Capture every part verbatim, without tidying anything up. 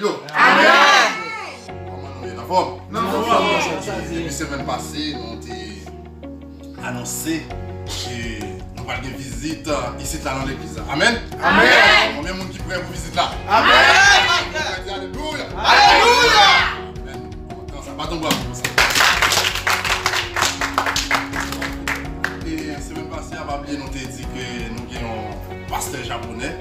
Yo. Amèn. Kòman nou ye? Anfòm? Anfòm. Depi semèn pase, nou te anonse ke nou pral gen vizit, uh, isit la nan legliz la. Amèn? Amèn. Konbyen moun ki prè pou vizit la? Amèn. Ou prè, di alelouya. Alelouya. Amèn. Kontan sa. Bat yon bravo pou sa. E semèn pase a, pa bliye nou te di ke nou gen yon pastè japonè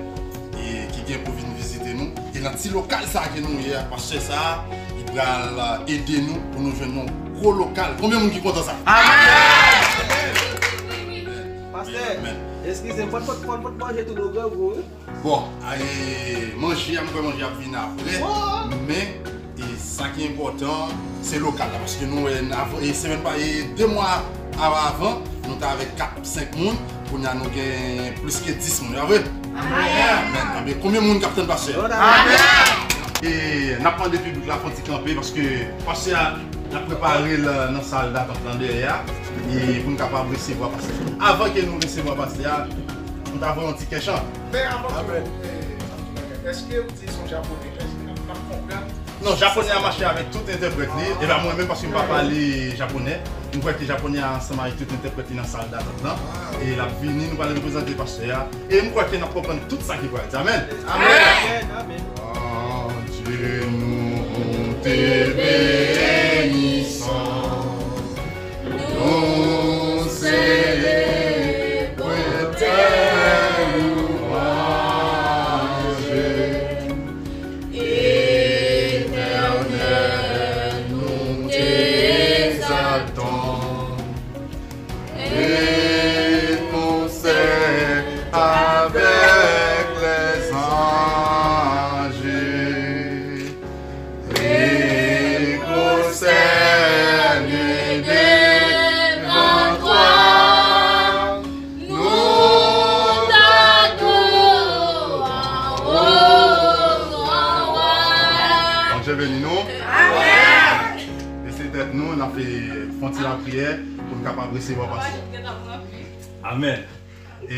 e ki gen pou vin vizite nou. E nan ti lokal sa ke nou ye a, pastè sa, li pral, uh, ede nou pou nou jwenn yon gwo lokal. Konbyen moun ki kontan sa? Amèn! Pastè, eskize m, fò n pot, fò n pot manje tou nou grangou, wi. Bon, e, manje a, m kwè manje ap vin apre. Men, e, sa ki enpòtan, se lokal la. Paske nou wè, avan, e, semèn pa, e, de mwa a-, avan, nou t avèk kat, senk moun. Kounye a, nou gen plis ke dis moun. Pa vre? Amèn. Amèn. Konbyen moun k ap tann pastè? Amèn. E n ap mande piblik la fè yon ti kanpe, paske pastè a, n ap prepare l nan sal datant lan dèyè a, e pou n kapab resevwa pastè. Avan ke nou resevwa pastè a, nou ta voye yon ti kèchan. Men avan tou, e, èske w di se yon japonè? Èske n ap, n ap konprann? Non, japonè a mache avèk tout entèprèt li. E pa mwen menm, paske m pa pale japonè. M kwè ke japonè a ansanm avèk tout entèprèt li nan sal datant lan. E l ap vini, nou pral reprezante pastè a. E m kwè ke n ap konprann tout sa ki pral di. Amèn. Amèn. Amèn. Bondye nou te beni san nou selebre tè louwanje. Etènèl, nou te egzaltan e konsè avèk lèzanje. E pwostène devan twa, nou t adore w, o wa. Bondye beni nou. Amèn. Bese tèt nou, n ap fè yon ti lapriyè pou n kapab resevwa pastè. Amèn. E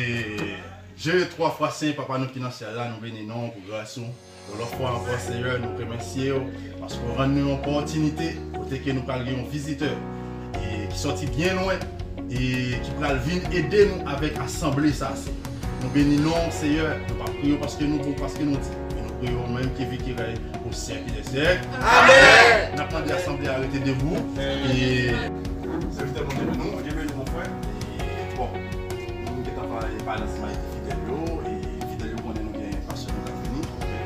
Dye twa fwa sen, Papa nou ki nan syèl la, nou beni non w pou gras ou. Yon lòt fwa ankò, Seyè, nou remèsye w paske w rann nou yon opòtinite kote ke nou pral gen yon vizitè e ki sòti byen lwen e ki pral vin ede nou avèk asanble sa, Seyè. Nou beni non w, Seyè. Nou pa priye w paske nou bon, paske nou di, men nou priye w menm ki viv, ki rèy pou syèk dè syèk. Amèn. N ap mande asanble a rete debou. E sèvitè Bondye beni nou. Bondye beni nou, frè. E bon, nou gentan pale, pale ansanm avèk fidèl yo, e fidèl yo konnen nou gen pastè nou k ap vini.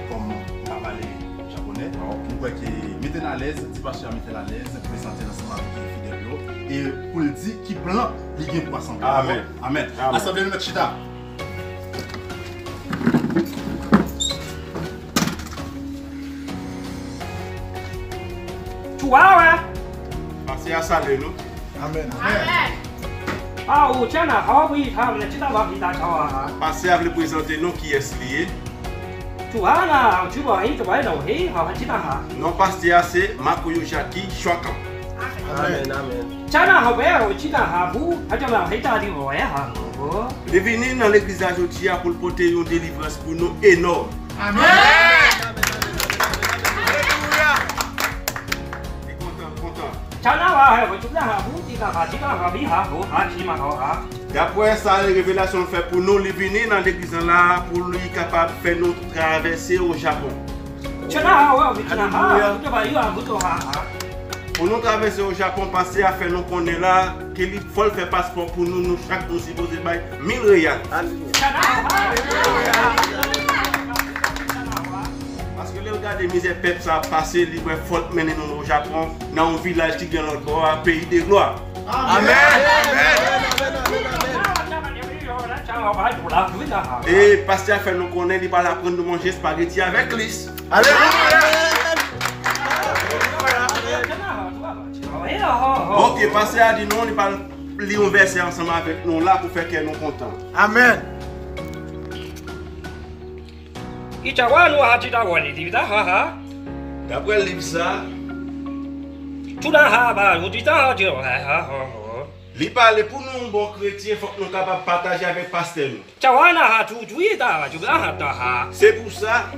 Kòm m pa pale japonè, m kwè ke mete n alèz, di pastè a mete l alèz, prezante l ansanm avèk fidèl yo, e pou l di ki plan li gen pou asanble a. Amèn. Amèn. Amèn. Asanble nou mèt chita. Chihuahua. Pastè a salye nou. Amèn. Amèn. Au，加拿大，好，我一趟，那知道我比他高啊。 Pastè a vle prezante nou kiyès li ye. 主啊，那，主啊，嘿，主啊，那，嘿，好，知道哈。 Non pastè a se Makoyo Jackie Chwakan. Amèn, amèn. 加拿大，好，我知道哈，不，他叫我黑大的，我也好，我。 Li vini nan legliz la jodi a pou l pote yon delivrans pou nou enòm. Amèn. Alelouya. Li kontan, li kontan. 加拿大，好，我知道哈，不，知道哈，知道哈，你好，我哈，起码好哈。 Daprè sa revelasyon l fè pou nou, li vini nan legliz lan la pou li kapab fè nou travèse o Japon. 加拿大，好，我知道哈，知道吧，你好，不，知道哈。 Pou nou travèse o Japon, pastè a fè nou konnen la ke li fò l fè paspò pou nou, nou chak nou sipoze bay mil reyal. Paske lè l gade mizè pèp sa ap pase, li wè fò l mennen nou o Japon, nan yon vilaj ki gen lòt bò a, peyi de glwa. Amèn. Amèn. E pastè a fè nou konnen li pral aprann nou manje espageti avèk lis. Alelouya. Ok, pastè a di nou li pral li yon vèsè ansanm avèk nou la pou fè kè nou kontan. Amèn. 一家万物啊，知道我的，知道哈哈。 Daprè liv sa, 知道哈吧，我知道哈，知道哈哈哈。 Li pale pou nou, bon kretyen, fòk nou kapab pataje avèk pastè nou. 一家万物啊，知道哈，知道哈。 Se pou sa,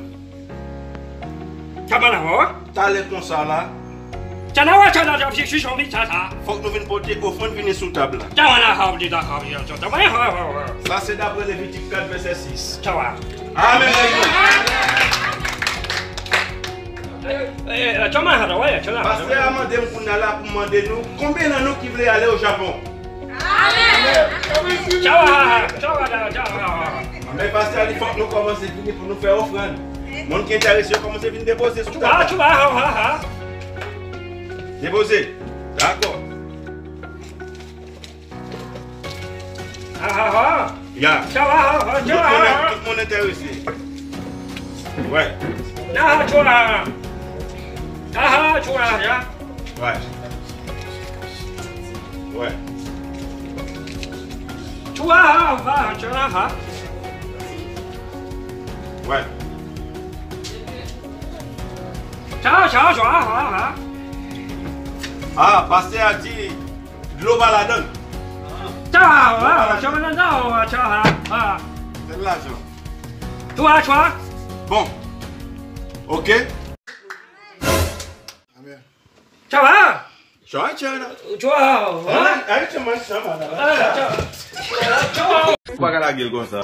Tchamana, wè. Talè konsa la. Tchamana, tchamana, tchamana, tchamana, tchamana. Fòk nou vin pote ofrann vini sou tab la. Tchamana, ha, di da, ha, di da, tchamana, ha, ha, ha. Sa se daprè Levitik kat vèsè sis. Tchamana. Amen. Eh, eh, eh, tchamana, ha, wè, tchamana. Pastè a mande m kounye a la pou mande nou, konbyen nan nou ki vle ale o Japon? Amen. Tchamana, ha, ha, tchamana, ha, ha, ha. Men pastè a di fòk nou kòmanse vini pou nou fè ofrann. Moun ki enterese yo kòmanse vin depoze sou tab la. Tchouba, tchouba, ha, ha, ha. Depoze. Dakò. Ha, ha, ha. Ya. Tchouba, ha, ha, tchouba, ha, ha. Tout moun enterese. Wè. Ha, ha, tchouba. Ha, ha, tchouba, ya. Wè. Wè. Tchouba, ha, ha, tchouba, ha. Wè. Tcha, tcha, tcha, ha, ha. Ah, pastè a di dlo pa ladan. Tcha, ha, ha, tcha, ha, ha, tcha, ha, ha. Sèl lajan. Tchwa, tchwa. Bon. Ok. Amen. Tcha, ha. Tcha, tcha, la. Tchwa, ha. Ay, ay, tcha, man, tcha, man, la. Ah, tcha. Tcha, ha. Ou pa ka lage l konsa.